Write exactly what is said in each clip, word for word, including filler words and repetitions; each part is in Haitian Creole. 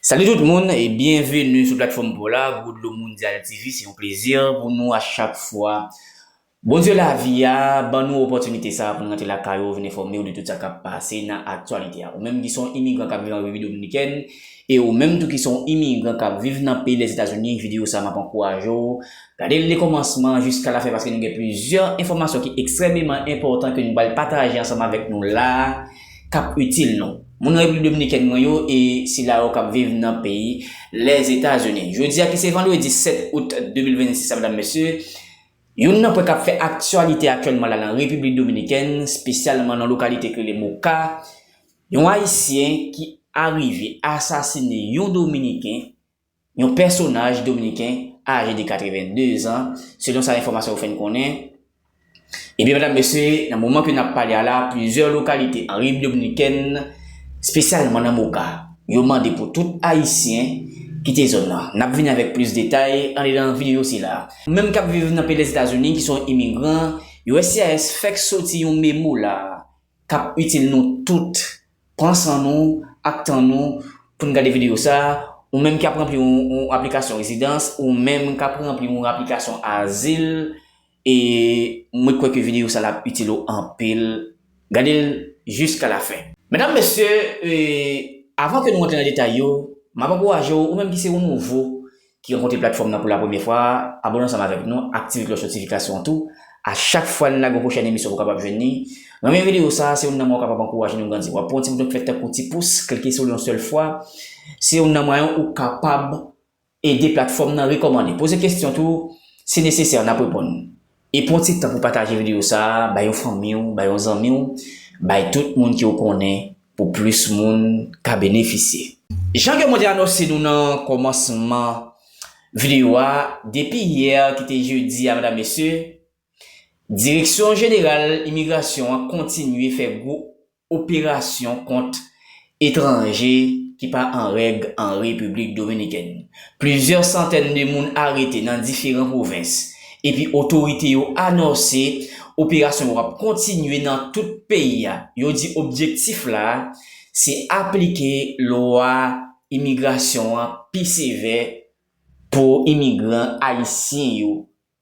Salut tout moun e byenveni sou platfòm pa w la, Goudlo Mondial T V. Se yon plezi pou nou a chak fwa Bondye lavi a ban nou opòtinite sa a pou n rantre lakay ou, vin enfòme w de tout sa k ap pase nan aktyalite a. Ou menm ki se yon imigran k ap viv an Repiblik Dominikèn, e ou menm tou ki se yon imigran k ap viv nan peyi Lèzetazini, videyo sa a m ap ankouraje w gade l de kòmansman jiska lafen, paske nou gen plizyè enfòmasyon ki ekstrèmeman enpòtan ke nou pral pataje ansanm avèk nou la a, k ap itil nou. Moun Repiblik Dominikèn mwen yo e sila yo k ap viv nan peyi Lèzetazini. Jodi a ki se vandredi sèt out de mil vennsis la, medam, mesye, youn nan pwen k ap fè aktyalite aktyèlman la nan Repiblik Dominikèn, espesyalman nan lokalite k rele Moka, yon Ayisyen ki arive asasine yon Dominiken, yon pèsonaj dominiken aje de katrevenndez an, selon sa enfòmasyon yo fè n konnen. Ebyen, medam, mesye, nan moman ke n ap pale a la, plizyè lokalite an Repiblik Dominikèn, espesyalman nan Moka, yo mande pou tout Ayisyen kite zòn nan. N ap vini avèk plis detay andedan videyo sila. Ou menm k ap viv nan peyi Lèzetazini, ki se yon imigran, U S C I S fèk soti yon memo la k ap itil nou tout. Pran san nou ak tan nou pou n gade videyo sa a. Ou menm k ap ranpli yon, yon aplikasyon rezidans, ou menm k ap ranpli yon aplikasyon azil, e mwen kwè ke videyo sa a ap itil ou anpil. Gade l jiska lafen. Medam, mesye, e, avan ke nou rantre nan detay yo, m ap ankouraje w, ou menm ki se yon nouvo, ki rankontre platfòm nan pou la premyè fwa, abòne ansanm avèk nou, aktive klòch notifikasyon an tou. A chak fwa n lage yon pwochèn emisyon, ou kapab jwenn li. Renmen videyo sa a, se youn nan mwayen ou kapab ankouraje nou grandi. W ap pran yon ti bouton k fèt tankou ti pous, klike sou li yon sèl fwa. Se youn nan mwayen ou kapab ede platfòm nan rekòmande. Poze kesyon tou, si nesesè, n ap reponn. E pran ti tan pou pataje videyo sa a, bay yon fanmi w, bay yon zanmi w, bay tout moun ke w konnen pou plis moun ka benefisye. Jan ke mwen te anonse nou nan kòmansman videyo a, depi yè ki te jedi a, medam, mesye, Direksyon Jeneral Imigrasyon an kontinye fè gwo operasyon kont etranje ki pa an règ an Repiblik Dominikèn. Plizyè santèn de moun arete nan diferan pwovens, epi otorite yo anonse operasyon yo ap kontinye nan tout peyi a. Yo di objektif la, se aplike lwa imigrasyon an pi sevè pou imigran ayisyen yo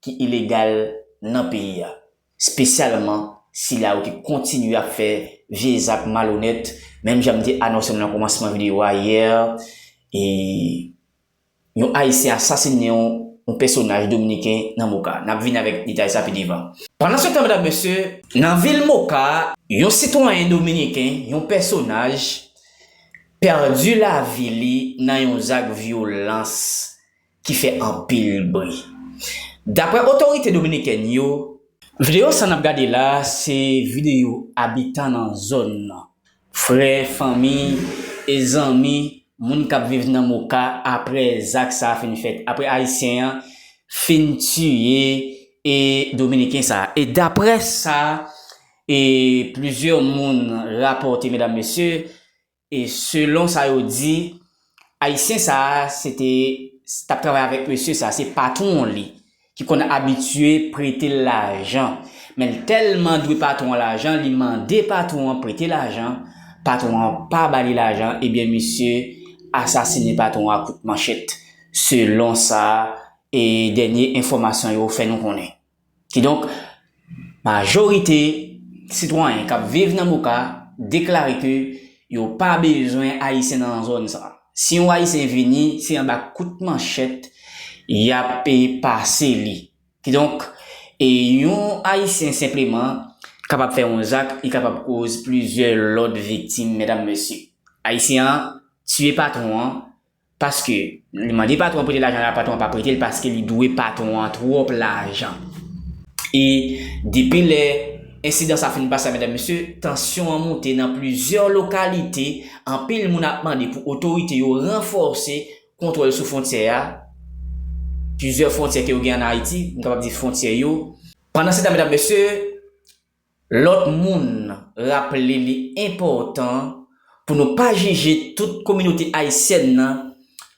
ki ilegal nan peyi a, espesyalman sila yo ki kontinye ap fè vye zak malonèt, menm jan m te anonse nou nan kòmansman videyo a yè, e yon Ayisyen asasinen yon, yon pèsonaj dominiken nan Moka. N ap vin avèk detay sa pi devan. Pandansetan, medam, mesye, nan vil Moka, yon sitwayen dominiken, yon pèsonaj, pèdi lavi li nan yon zak vyolans ki fè anpil bri. Daprè otorite dominikèn yo, videyo sa n ap gade la, se videyo abitan nan zòn nan. Frè, fanmi, e zanmi, moun k ap viv nan Moka apre zak sa a fin fèt, apre Ayisyen an fin tiye e Dominiken sa a. E daprè sa, e plizyè moun rapòte, medam, mesye, e selon sa yo di, Ayisyen sa a, se te, t ap travay avèk mesye sa a, se patwon li ki konn abitye prete l lajan. Men l tèlman dwe patwon an lajan, li mande patwon an prete lajan, patwon an pa ba li lajan, ebyen, misye asasinen patwon an ak kout manchèt, selon sa, e dènye enfòmasyon yo fè nou konnen. Kidonk, majorite sitwayen k ap viv nan Moka deklare ke yo pa bezwen Ayisyen nan zòn sa a. Si yon Ayisyen vini, se anba kout manchèt y ap, e, pase li. Kidonk, e, yon Ayisyen senpleman kapab fè yon zak, li kapab koz plizyè lòt viktim, medam, mesye. Ayisyen an tiye patwon an, paske li mande patwon an prete lajan la, patwon an pa prete l paske li dwe patwon an twòp lajan. E depi lè ensidan sa fin pase a, medam, mesye, tansyon an monte nan plizyè lokalite. Anpil moun ap mande pou otorite yo ranfòse kontwòl sou fwontyè a. Plizyè fwontyè ke yo gen ann Ayiti, m kapab di fwontyè yo. Pandansetan, medam, mesye, lòt moun raple li enpòtan pou nou pa jije tout kominote ayisyèn nan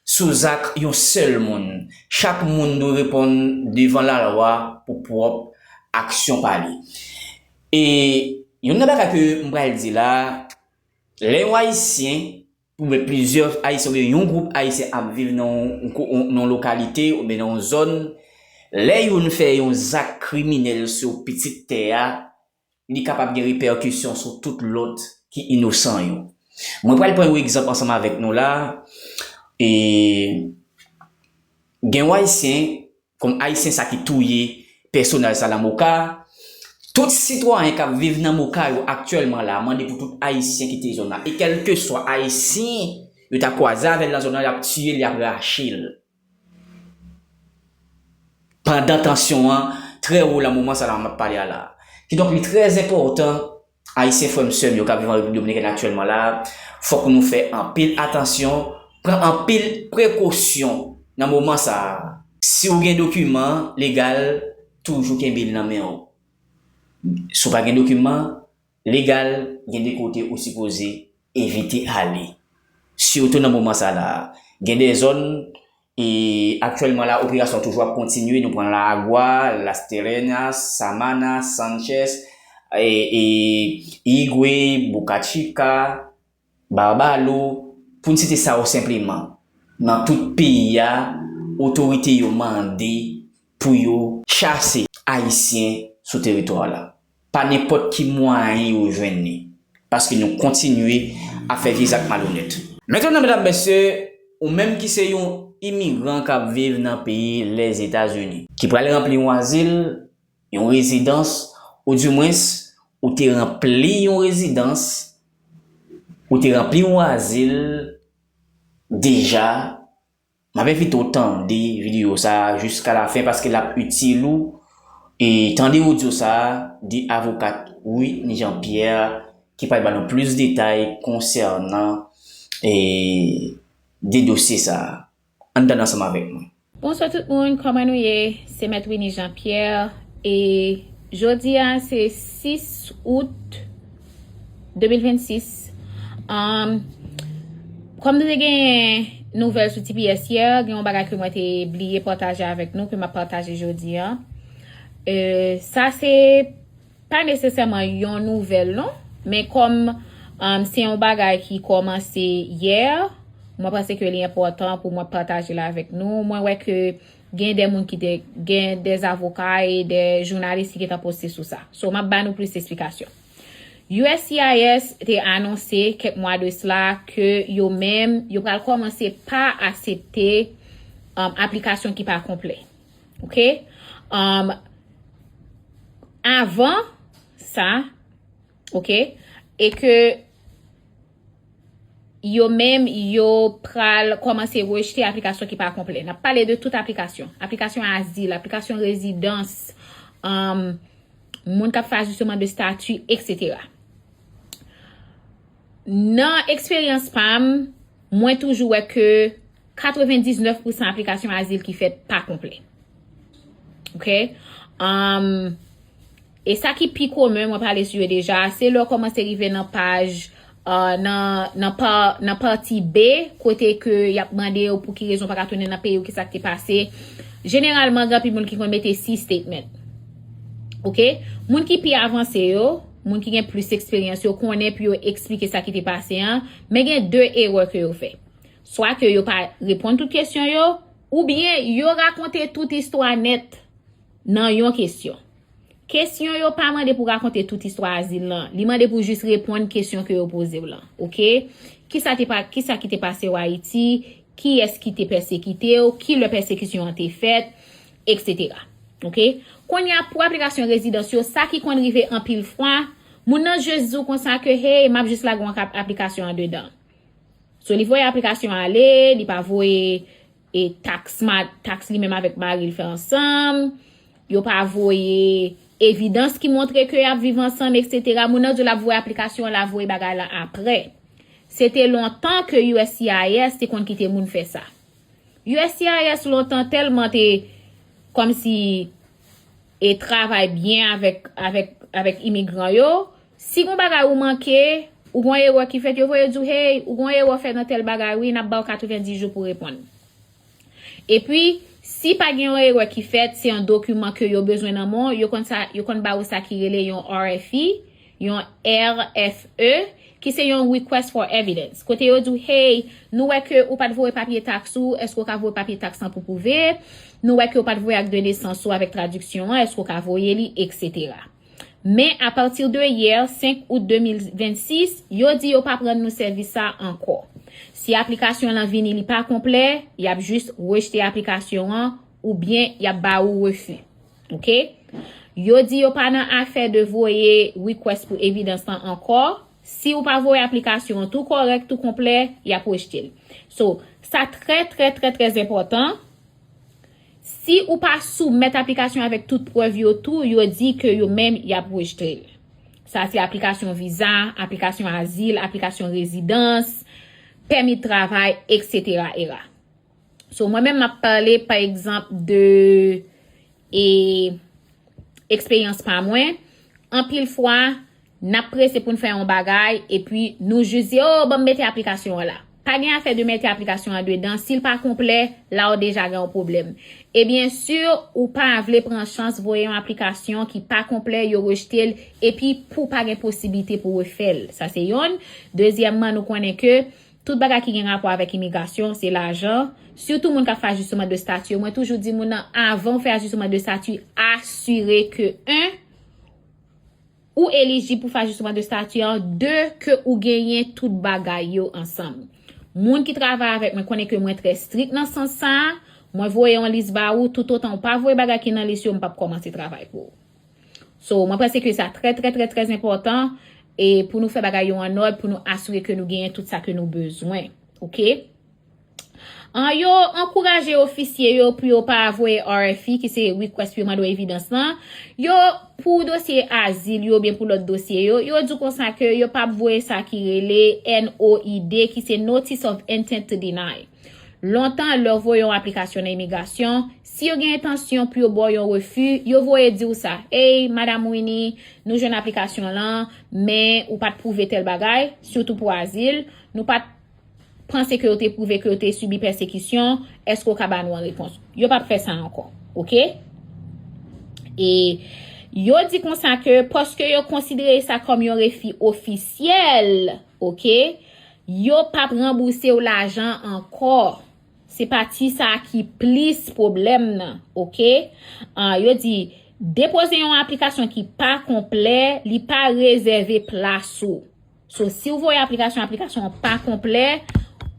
sou zak yon sèl moun. Chak moun dwe reponn devan lalwa pou pwòp aksyon pa li. E youn nan bagay ke m pral di la, lè yon Ayisyen oubyen plizyè Ayisyen, oubyen yon gwoup Ayisyen ap viv nan yon, nan yon lokalite, oubyen nan yon zòn, lè youn fè yon zak kriminèl sou pitit tè a, li kapab gen repèkisyon sou tout lòt ki inosan yo. Mwen pral pran yon egzanp ansanm avèk nou la. E, gen yon Ayisyen, kòm Ayisyen sa ki touye pèsonaj sa nan Moka, tout sitwayen k ap viv nan Moka yo aktyèlman la, mande pou tout Ayisyen kite zòn nan. E kèlkeswa Ayisyen yo ta kwaze avè l nan zòn nan, y ap tiye l, y ap rache l. Pandan tansyon an trè wo nan moman sa la m ap pale a la. Kidonk, li trè enpòtan, Ayisyen frè m, sè m yo k ap viv an Repiblik Dominikèn aktyèlman la, fòk nou fè anpil atansyon, pran anpil prekosyon nan moman sa a. Si w gen dokiman legal, toujou kenbe l nan men w. Si w pa gen dokiman legal, gen de kote ou sipoze evite ale. Sitou nan moman sa la, gen de zòn, e aktyèlman la, operasyon toujou ap kontinye. Nou pran La Agua, Las Terrenas, Samana, Sánchez, e, e, Higüey, Boca Chica, Barbalo, pou n site sa yo senpleman. Nan tout peyi a, otorite yo mande pou yo chase Ayisyen sou teritwa la. Pa nenpòt ki mwayen yo jwenn li, paske nou kontinye ap fè vye zak malonèt. Mentnan, medam, mesye, ou menm ki se yon imigran k ap viv nan peyi Lèzetazini, ki pral ranpli yon azil, yon rezidans, oudimwens, ou te ranpli yon rezidans, ou te ranpli yon azil deja, m ap envite w tande videyo sa a jiska lafen paske l ap itil ou. E tande odyo sa a de avokat Whitney Jean Pierre ki pral ba nou plis detay konsènan, e, de dosye sa a. Ann tande ansanm avèk mwen. Bonswa tout moun, kòman nou ye? Se Mèt Whitney Jean Pierre. E jodi a, se sis out de mil vennsis. Um, kòm nou te gen nouvèl sou T P S yè, gen yon bagay ke mwen te bliye pataje avèk nou, ke m ap pataje jodi a. E, sa se pa nesesèman yon nouvèl, non, men kòm, um, se yon bagay ki kòmanse yè, mwen panse ke li enpòtan pou mwen pataje l avèk nou. Mwen wè ke gen de moun ki te, gen de avoka e de jounalis ki gentan poste sou sa. So, m ap ba nou plis esplikasyon. U S C I S te anonse kèk mwa de sla ke yo menm, yo pral kòmanse pa aksepte, um, aplikasyon ki pa konplè. Oke? Um, avan sa, oke, e ke yo menm, yo pral kòmanse rejte aplikasyon ki pa konplè. N ap pale de tout aplikasyon. Aplikasyon azil, aplikasyon rezidans, um, moun k ap fè ajisteman de stati, etsetera. Nan eksperyans pa m, mwen toujou wè ke katrevendiznèf pousan aplikasyon azil ki fèt pa konplè. Oke? Um, e sa ki pi komen, mwen pale sou yo deja, se lè w kòmanse rive nan paj, uh, nan, nan, pa, nan pati B, kote ke y ap mande w pou ki rezon w pa ka tounen nan peyi w, ki sa k te pase. Jeneralman, gen anpil moun ki konn mete C statement. Oke? Moun ki pi avanse yo, moun ki gen plis eksperyans yo, konnen pou yo eksplike sa ki te pase an, men gen de erè ke yo fè. Swa ke yo pa reponn tout kesyon yo, oubyen yo rakonte tout istwa nèt nan yon kesyon. Kesyon yo pa mande pou rakonte tout istwa azil lan. Li mande pou jis reponn kesyon ke yo poze w lan. Oke? Kisa te pa, kisa ki te pase w Ayiti? Kiyès ki te pèsekite w? Ki lè pèsekisyon an te fèt? Etsetera. Oke? Kounye a, pou aplikasyon rezidans yo, sa ki konn rive anpil fwa, moun nan jis di w konsa ke, hey, m ap jis lage yon ap-, aplikasyon andedan. So, li voye aplikasyon ale, li pa voye, e, taks ma-, taks li menm avèk mari l fè ansanm. Yo pa voye evidans ki montre ke y ap viv ansanm, etsetera. Moun nan di l ap voye aplikasyon, l ap voye bagay la apre. Se te lontan ke U S C I S te konn kite moun fè sa. U S C I S lontan tèlman te kòmsi e travay byen avèk, avèk, avèk imigran yo. Si gon bagay ou manke, ou gon erè ki fèt, yo voye di w, hey, ou gon erè fèt nan tèl bagay, wi, n ap ba w katrevenndis jou pou reponn. Epi, si pa gen yon erè ki fèt, se yon dokiman ke yo bezwen nan men w, yo konn sa, yo konn ba ou sa ki rele yon R F E, yon R F E, ki se yon request for evidence. Kote yo di w, hey, nou wè ke ou pa t voye papye taks ou, èske w ka voye papye taks lan pou pwouve? Nou wè ke ou pa t voye ak de nesans ou avèk tradiksyon an, èske w ka voye li, etsetera. Men apati de yè, senk out de mil vennsis, yo di yo pa pran nou sèvis sa ankò. Si aplikasyon lan vini li pa konplè, y ap jis rejte aplikasyon an oubyen y ap ba ou refi. Oke? Yo di yo pa nan afè de voye request pou evidence lan ankò. Si ou pa voye aplikasyon an tou kòrèk, tou konplè, y ap rejte l. So, sa trè, trè, trè, trè enpòtan. Si ou pa soumèt aplikasyon avèk tout prèv yo tou, yo di ke yo menm y ap rejte l. Sa se aplikasyon viza, aplikasyon azil, aplikasyon rezidans, pèmi travay, etsetera era. So, mwen menm m ap pale, pa egzanp, de e, eksperyans pa mwen. Anpil fwa, n ap prese pou n fè yon bagay, epi nou jis di, oh, ban m mete aplikasyon an la. Pa gen afè de mete aplikasyon an dedan. Si l pa konplè, la w deja gen yon pwoblèm. E byen si, ou pa vle pran chans voye yon aplikasyon ki pa konplè, yo rejte l, epi pou pa gen posiblite pou refè l. Sa se yonn. Dezyèmman, nou konnen ke tout bagay ki gen rapò avèk imigrasyon, se lajan. Sitou moun k ap fè ajisteman de stati yo, mwen toujou di moun nan, avan w fè ajisteman de stati, asire ke, en, ou elijib pou fè ajisteman de stati an, de, ke ou genyen tout bagay yo ansanm. Moun ki travay avèk mwen konnen ke mwen trè strik nan sans sa a. Mwen voye yon lis ba ou, toutotan ou pa voye bagay ki nan lis yo, m p ap kòmanse travay pou ou. So, mwen panse ke sa trè, trè, trè, trè enpòtan e pou nou fè bagay yo an òd, pou nou asire ke nou genyen tout sa ke nou bezwen. Oke? An, yo ankouraje ofisye yo pou yo pa voye R F E, ki se request pou yo mande w evidans lan. Yo, pou dosye azil yo oubyen pou lòt dosye yo, yo di w konsa ke yo p ap voye sa ki rele N O I D, ki se Notice of Intent to Deny. Lontan, lè w voye yon aplikasyon nan imigrasyon, si yo gen entansyon pou yo ba w yon refi, yo voye di w sa. Ey, Madam Winnie, nou jwenn aplikasyon lan, men ou pa t pwouve tèl bagay, sitou pou azil. Nou pa t panse ke w te pwouve ke w te sibi pèsekisyon, èske w ka ba nou an repons? Yo p ap fè sa ankò, oke? E yo di konsa ke paske yo konsidere sa kòm yon refi ofisyèl, oke? Yo p ap ranbouse w lajan ankò. Se pati sa a ki plis pwoblèm nan, oke? Ah, yo di, depoze yon aplikasyon ki pa konplè, li pa rezève plas ou. So, si w voye aplikasyon, aplikasyon an pa konplè,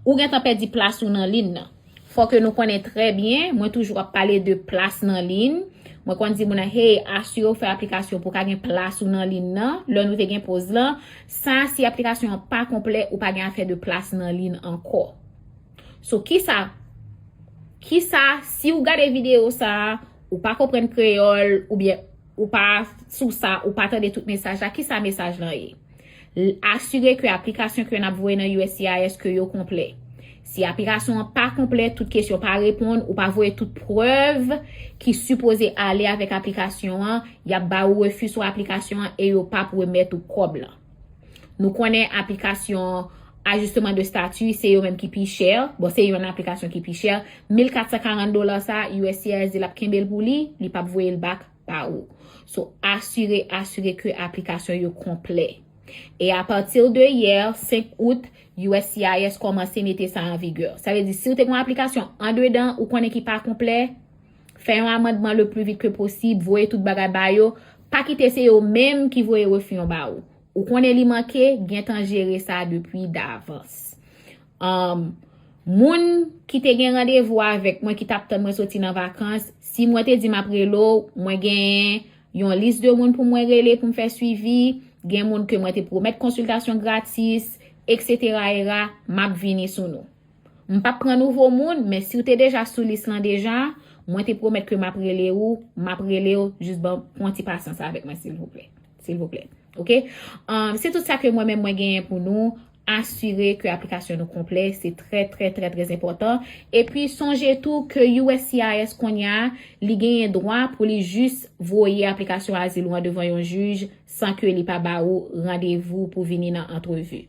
ou gentan pèdi plas ou nan liy nan. Fò ke nou konnen trè byen, mwen toujou ap pale de plas nan liy. Mwen konn di moun nan, hey, asire w fè aplikasyon pou w ka gen plas ou nan liy nan. Lè nou te gen poz lan, sa, si aplikasyon an pa konplè, ou pa gen afè de plas nan liy ankò. So, kisa, kisa, si w gade videyo sa a, ou pa konprann kreyòl, oubyen ou pa sou sa, ou pa tande tout mesaj la, kisa mesaj lan ye? L-, asire ke aplikasyon ke n ap voye nan U S C I S ke yo konplè. Si aplikasyon an pa konplè, tout kesyon pa reponn, ou pa voye tout prèv ki sipoze ale avèk aplikasyon an, y ap ba ou refi sou aplikasyon an e yo p ap remèt ou kòb lan. Nou konnen aplikasyon ajisteman de stati, se yo menm ki pi chè. Bon, se yon aplikasyon ki pi chè. Mil kat san karant dola sa, U S C I S di l ap kenbe l pou li, li p ap voye l back ba ou. So, asire, asire ke aplikasyon yo konplè. E apati de yè, senk out, U S C I S kòmanse mete sa an vigè. Sa vle di, si w te gen yon aplikasyon andedan, ou konnen ki pa konplè, fè yon amandman le pli vit ke posib, voye tout bagay ba yo, pa kite se yo menm ki voye refi an ba ou. Ou konnen li manke, gentan jere sa depi davans. Ahn, moun ki te gen randevou avèk mwen, ki t ap tann mwen soti nan vakans, si mwen te di m ap rele w, mwen genyen yon lis de moun pou mwen rele pou m fè swivi, gen moun ke mwen te pwomèt konsiltasyon gratis, etsetera era, m ap vini sou nou. M p ap pran nouvo moun, men si w te deja sou lis lan deja, mwen te pwomèt ke m ap rele ou, m ap rele w, jis ban, pran ti pasyans avèk mwen, silvouplè. Silvouplè. Oke? Ahn, se tout sa ke mwen menm mwen genyen pou nou. Asire ke aplikasyon nou konplè, se trè, trè, trè, trè enpòtan. Epi, sonje tou ke U S C I S kounye a, li genyen dwa pou li jis voye aplikasyon azil ou an devan yon jij san ke li pa ba ou randevou pou vini nan antrevi.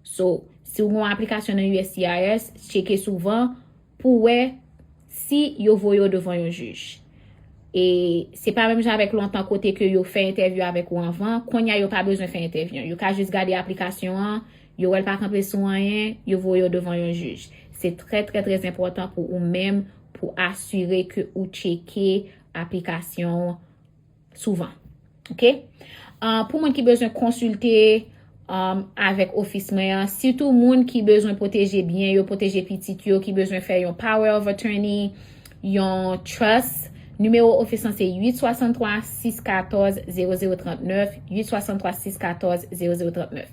So, si w gen yon aplikasyon nan U S C I S, tcheke souvan pou w wè si yo voye w devan yon jij. E se pa menm jan avèk lontan kote ke yo fè entèvyou avèk ou anvan, kounye a yo pa bezwen fè entèvyou an. Yo ka jis gade aplikasyon an, yo wè l pa kanpe sou anyen, yo voye w devan yon jij. Se trè, trè, trè enpòtan pou ou menm, pou asire ke ou tcheke aplikasyon w souvan. Oke? Ah, pou moun ki bezwen konsilte, um, avèk ofis mwen an, sitou moun ki bezwen pwoteje byen yo, pwoteje pitit yo, ki bezwen fè yon power of attorney, yon trust, nimewo ofis lan se uit swasanntwa sis katòz zewo zewo trannèf, uit swasanntwa sis katòz zewo zewo trannèf.